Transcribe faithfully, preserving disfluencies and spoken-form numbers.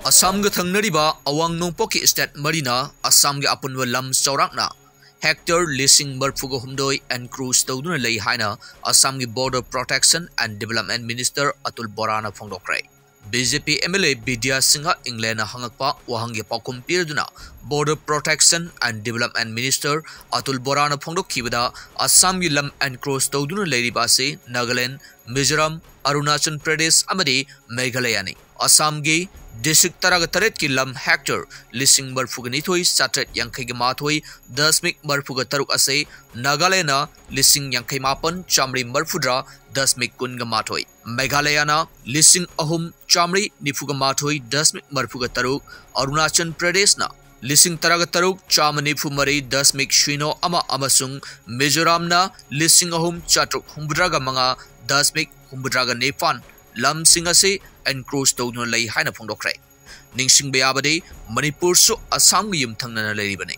ꯑꯁꯥꯝꯒ ꯊꯪꯅꯔꯤꯕ ꯑꯋꯥꯡ ꯅꯣꯡꯄꯣꯛꯀꯤ state ꯃꯔꯤꯅ ꯑꯁꯥꯝꯒꯤ ꯑꯄꯨꯟꯕ ꯂꯝ ꯆꯥꯎꯔꯥꯛꯅ hectare ꯂꯤꯁꯤꯡ ꯃꯔꯤꯐꯨꯒ ꯍꯨꯝꯗꯣꯏ encroach ꯇꯧꯗꯨꯅ ꯂꯩ ꯍꯥꯏꯅ ꯑꯁꯥꯝꯒꯤ Border Protection and Development Minister Atul ꯕꯣꯔꯥꯅ ꯐꯣꯡꯗꯣꯛꯈ꯭ꯔꯦ꯫ BJP MLA ꯕꯤꯗ꯭ꯌꯥ ꯁꯤꯡꯍ ꯏꯪꯂꯦꯟꯅ ꯍꯪꯉꯛꯄ ꯋꯥꯍꯪꯒꯤ ꯄꯥꯎꯈꯨꯝ ꯄꯤꯔꯗꯨꯅ Border Protection and Development Minister Atul ꯕꯣꯔꯥꯅ ꯐꯣꯡꯗꯣꯛꯈꯤꯕꯗ, ꯑꯁꯥꯝꯒꯤ ꯂꯝ encroach ꯇꯧꯗꯨꯅ ꯂꯩꯔꯤꯕ ꯑꯁꯤ ꯅꯥꯒꯥꯂꯦꯟ, ꯃꯤꯖꯣꯔꯥꯝ, ꯑꯔꯨꯅꯥꯆꯜ ꯄ꯭ꯔꯗꯦꯁ ꯑꯃꯗꯤ ꯃꯦꯘꯥꯂꯌꯥꯅꯤ꯫ ꯑꯁꯥꯝꯒꯤ district ꯇꯔꯥꯒ ꯇꯔꯦꯠꯀꯤ ꯂꯝ hectare ꯂꯤꯁꯤꯡ ꯃꯔꯤꯐꯨꯒ ꯅꯤꯊꯣꯏ ꯆꯥꯇ꯭ꯔꯦꯠ ꯌꯥꯡꯈꯩꯒ ꯃꯥꯊꯣꯏ ꯗꯁꯃꯤꯛ ꯃꯔꯤꯐꯨꯒ ꯇꯔꯨꯛ ꯑꯁꯤ ꯅꯥꯒꯥꯂꯦꯟꯅ ꯂꯤꯁꯤꯡ ꯌꯥꯡꯈꯩ ꯃꯥꯄꯟ ꯆꯥꯃꯔꯤ ꯃꯔꯤꯐꯨꯇꯔꯥ ꯗꯁꯃꯤꯛ ꯀꯨꯟꯒ ꯃꯥꯊꯣꯏ, ꯃꯦꯘꯥꯂꯌꯥꯅ ꯂꯤꯁꯤꯡ ꯑꯍꯨꯝ ꯆꯥꯃꯔꯤ ꯅꯤꯐꯨꯒ ꯃꯥꯊꯣꯏ ꯗꯁꯃꯤꯛ ꯃꯔꯤꯐꯨꯒ ꯇꯔꯨꯛ, ꯑꯔꯨꯅꯥꯆꯜ ꯄ꯭ꯔꯗꯦꯁꯅ ꯂꯤꯁꯤꯡ ꯇꯔꯥꯒ ꯇꯔꯨꯛ ꯆꯥꯃ ꯅꯤꯐꯨ ꯃꯔꯤ ꯗꯁꯃꯤꯛ ꯁꯤꯅꯣ ꯑꯃ ꯑꯃꯁꯨꯡ ꯃꯤꯖꯣꯔꯥꯝꯅ ꯂꯤꯁꯤꯡ ꯑꯍꯨꯝ ꯆꯥꯇ꯭ꯔꯨꯛ ꯍꯨꯝꯐꯨꯇꯔꯥꯒ ꯃꯉꯥ ꯗꯁꯃꯤꯛ ꯍꯨꯝꯐꯨꯇꯔꯥꯒ ꯅꯤꯄꯥꯟ ꯂꯝꯁꯤꯡ ꯑꯁꯤ encroach ꯇꯧꯗꯨꯅ ꯂꯩ ꯍꯥꯏꯅ ꯐꯣꯡꯗꯣꯛꯈ꯭ꯔꯦ꯫ ꯅꯤꯡꯁꯤꯡꯕ ꯌꯥꯕꯗꯤ, ꯃꯅꯤꯄꯨꯔꯁꯨ ꯑꯁꯥꯝꯒꯤ ꯌꯨꯝꯊꯪꯅꯅ ꯂꯩꯔꯤꯕꯅꯤ꯫